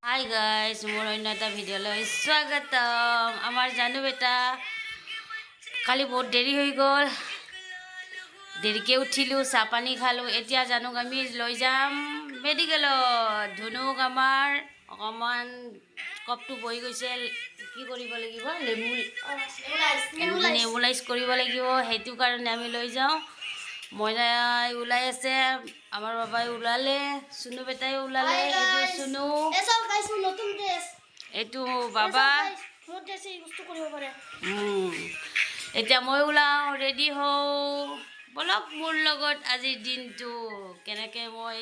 Hi guys, মোৰ অন্য এটা ভিডিঅ'লৈ স্বাগতম। আমাৰ জানু বেটা, কালি বহুত দেৰি হৈ গ'ল, দেৰিকৈ উঠিলোঁ, চাহ পানী খালোঁ। এতিয়া জানুক আমি লৈ যাম মেডিকেলত। ধুনুক আমাৰ অকণমান কফটো বহি গৈছে, কি কৰিব লাগিব, লেমু নেবুলাইজ কৰিব লাগিব, সেইটো কাৰণে আমি লৈ যাওঁ। মইনাই ওলাই আছে, আমাৰ বাবাই ওলালে, চুনু বেটাই ওলালে। এইটো চুনু, এইটো বাবা। এতিয়া মই ওলাওঁ, ৰেডি হওঁ। বলক মোৰ লগত, আজিৰ দিনটো কেনেকৈ মই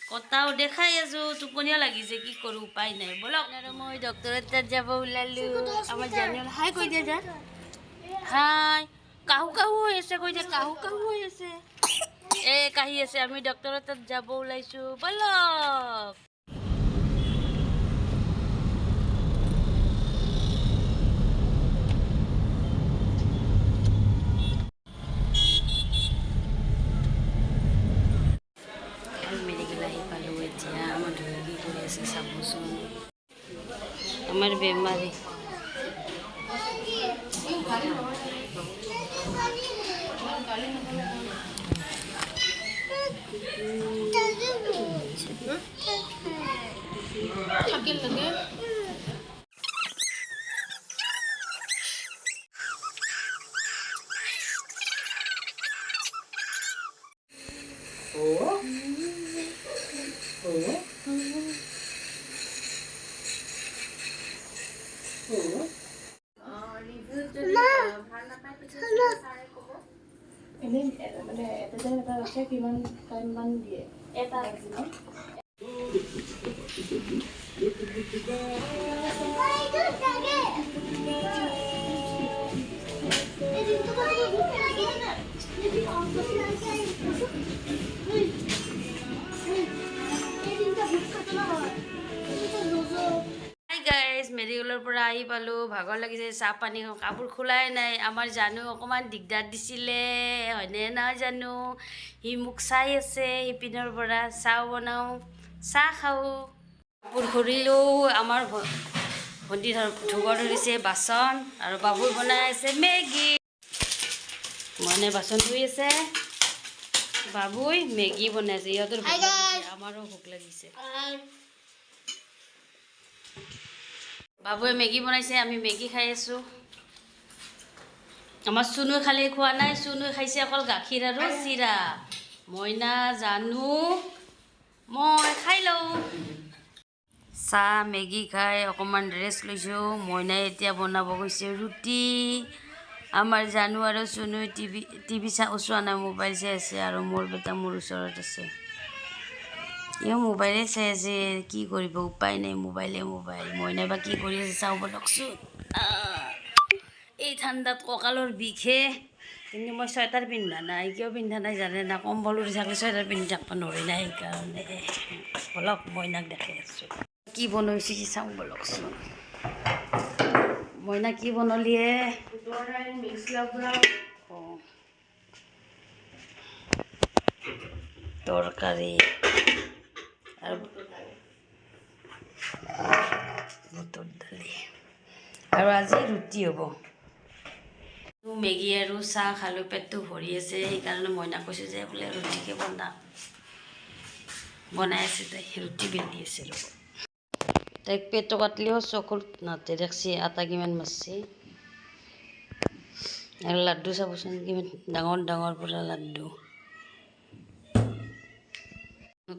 কটাও দেখাই আছোঁ। টোপনিও লাগিছে, কি কৰোঁ উপায় নাই। বলক, আৰু মই ডক্টৰৰ তাত যাব ওলালোঁ। আমাৰ জানুৱাৰী হাই কৈ দিয়া, যা হাই। কাহু কাহু হৈ আছে, কৈ দিয়া, কাহু কাহু হৈ আছে, এই কাহি আছে। আমি ডক্টৰৰ তাত যাব ওলাইছোঁ, বলক। মেডিকেল আহি পালোঁ। এতিয়া আমাৰ ধুনু কি কৰি আছে চাবচোন, আমাৰ বেমাৰী। থাকিল লাগে। এনেই মানে এটা টাইম এটা আছে, কিমান টাইমমান দিয়ে এটা? হাই গাইজ, মেডিকেলৰ পৰা আহি পালোঁ, ভাগৰ লাগিছে, চাহ পানী, কাপোৰ খোলাই নাই। আমাৰ জানু অকণমান দিগদাৰ দিছিলে, হয়নে নহয় জানো? সি মোক চাই আছে সিপিনৰ পৰা। চাহ বনাওঁ, চাহ খাওঁ, কাপোৰ খুলিলোঁ। আমাৰ ভণ্টি ধুব ধৰিছে বাচন আৰু বাবুই বনাই আছে মেগী। মইনে বাচন ধুই আছে, বাবুই মেগী বনাইছে। ইহঁতৰ ভোক লাগিছে, আমাৰো ভোক লাগিছে। বাবুৱে মেগী বনাইছে, আমি মেগী খাই আছোঁ। আমাৰ চুনুৱে খালি খোৱা নাই, চুনুৱে খাইছে অকল গাখীৰ আৰু চিৰা। মইনা, জানু, মই খাই লওঁ। চাহ মেগী খাই অকণমান ৰেষ্ট লৈছোঁ। মইনাই এতিয়া বনাব গৈছে ৰুটি। আমাৰ জানু আৰু চুনুৱে টিভি চোৱা নাই, মোবাইল চাই আছে। আৰু মোৰ বেটা মোৰ ওচৰত আছে, ইও মোবাইলে চাই আছে। কি কৰিব, উপায় নাই, মোবাইলে মোবাইল। মইনাই বা কি কৰি আছে চাওঁ বলকচোন। এই ঠাণ্ডাত কঁকালৰ বিষে, কিন্তু মই চুৱেটাৰ পিন্ধা নাই। কিয় পিন্ধা নাই জানে না? কম্বল উৰি থাকিলে চুৱেটাৰ পিন্ধি থাকিব নোৱাৰি নাই, সেইকাৰণে। বলক, মইনাক দেখাই আছোঁ কি বনাইছে, চাওঁ বলকচোন। মইনা, কি বনালিয়ে? অঁ, তৰকাৰী আৰু বুটৰ দালি, আৰু আজি ৰুটি হ'ব। মেগী আৰু চাহ খালোঁ, পেটটো ভৰি আছে, সেইকাৰণে মইনাক কৈছোঁ যে বোলে ৰুটিকে বনা। বনাই আছে, তাই ৰুটি বেলি আছে। ৰ'ব, তাইক পেটটো কাটলিও চকুত নাতে। দেখছি আটা কিমান মাৰছি। আৰু লাড্ডু চাবচোন, কিমান ডাঙৰ ডাঙৰ পুৰা লাড্ডু।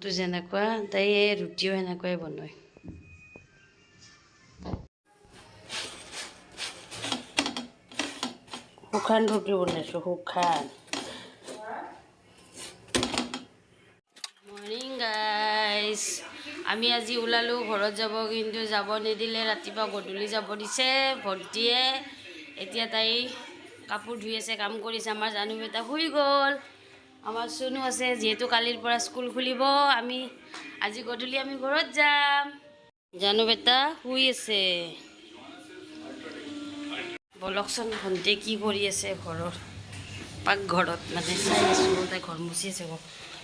তো যেনেকুৱা, তাই এই ৰুটিও সেনেকুৱাই বনায়। শুকান ৰুটি বনাইছোঁ, শুকান। মৰ্ণিং গাইজ, আমি আজি ওলালোঁ ঘৰত যাব, কিন্তু যাব নিদিলে। ৰাতিপুৱা গধূলি যাব দিছে ভণ্টিয়ে। এতিয়া তাই কাপোৰ ধুই আছে, কাম কৰিছে। আমাৰ জানু বেটা শুই গ'ল, আমাৰ চুনু আছে। যিহেতু কালিৰ পৰা স্কুল খুলিব, আমি আজি গধূলি আমি ঘৰত যাম। জানু বেটা শুই আছে। বলকচোন, ভণ্টিয়ে কি কৰি আছে ঘৰৰ পাকঘৰত মানে চাই আছোঁ। তাই ঘৰ মুচি আছে,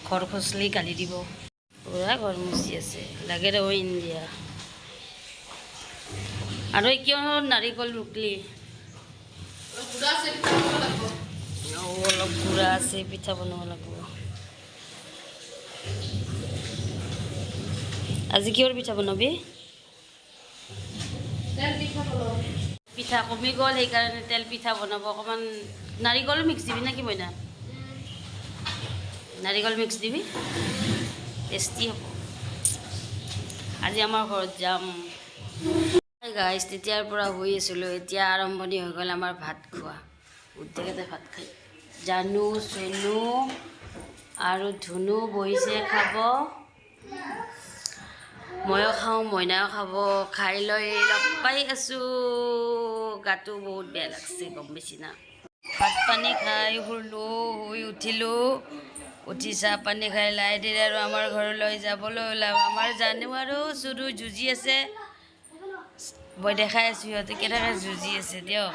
ঘৰ খচলি গালি দিব। পুৰা ঘৰ মুচি আছে, লাগে ৰ ইণ্ডিয়া। আৰু কিয় নাৰিকল ৰুকলি? অলপ গুড়া আছে, পিঠা বনাব লাগিব। আজি কিহৰ পিঠা বনাবি? পিঠা কমি গ'ল, সেইকাৰণে তেল পিঠা বনাব। অকণমান নাৰিকলো মিক্স দিবি নেকি মইনা? নাৰিকল মিক্স দিবি, টেষ্টি হ'ব। আজি আমাৰ ঘৰত যাম গাইজ। তেতিয়াৰ পৰা শুই আছিলোঁ, এতিয়া আৰম্ভণি হৈ গ'ল আমাৰ ভাত খোৱা। গোটেইকেইটা ভাত খাই জানু, চনু আৰু ধুনু বহিছে খাব। ময়ো খাওঁ, মইনাও খাব। খাই লৈ লগ পাই আছোঁ। গাটো বহুত বেয়া লাগছে, গম পাইছি না? ভাত পানী খাই শুলোঁ, শুই উঠিলোঁ, উঠি চাহ পানী খাই লাহে ধীৰে আৰু আমাৰ ঘৰলৈ যাবলৈ ওলাম। আমাৰ জানু আৰু চুৰু যুঁজি আছে, মই দেখাই আছোঁ সিহঁতে কেনেকৈ যুঁজি আছে। দিয়ক,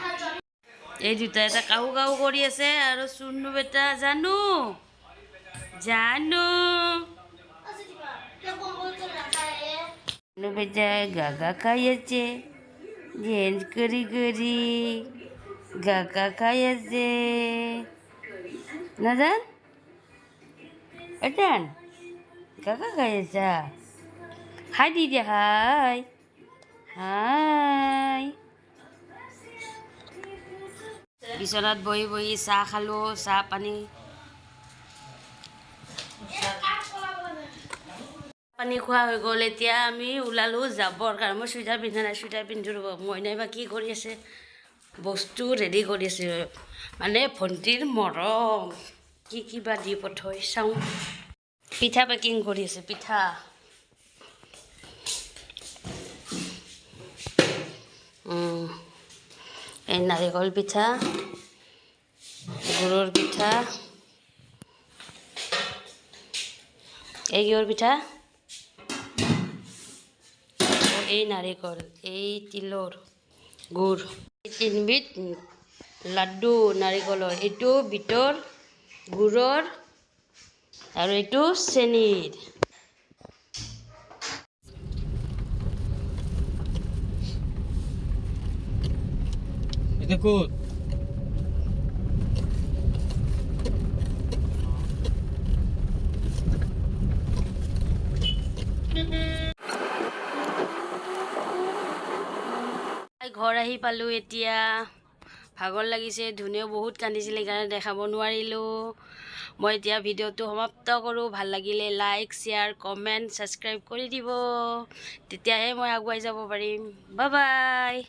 এই দুটা এটা কাহু কাহু কৰি আছে। আৰু চুনু বেটা, জানু জানু বেটা গাগা খাই আছে, চেঞ্জ কৰি কৰি গাগা খাই আছে। নাজান এটান গাগা খাই আছা? হাই দি দিয়া, হাই হাই। বিচনাত বহি বহি চাহ খালোঁ, চাহ পানী পানী খোৱা হৈ গ'ল। এতিয়া আমি ওলালোঁ যাবৰ কাৰণে। মই চুইজাৰ পিন্ধা নাই, চুইজাৰ পিন্ধো ৰ'ব। মইনাই বা কি কৰি আছে, বস্তু ৰেডি কৰি আছে। মানে ভণ্টিৰ মৰম, কি কিবা দি পঠাই চাওঁ। পিঠা পেকিং কৰি আছে, পিঠা। এই নাৰিকল পিঠা, গুৰৰ পিঠা, এই কিহৰ পিঠা, এই নাৰিকল, এই তিলৰ গুড়, এই তিনিবিধ লাড্ডু নাৰিকলৰ, এইটো বিটৰ গুড়ৰ আৰু এইটো চেনীৰ। ক'ত ঘৰ আহি পালোঁ। এতিয়া ভাগৰ লাগিছে, ধুনীয়াও বহুত কান্দিছিল, সেইকাৰণে দেখাব নোৱাৰিলোঁ। মই এতিয়া ভিডিঅ'টো সমাপ্ত কৰোঁ। ভাল লাগিলে লাইক, শ্বেয়াৰ, কমেণ্ট, ছাবস্ক্ৰাইব কৰি দিব, তেতিয়াহে মই আগুৱাই যাব পাৰিম। Bye bye.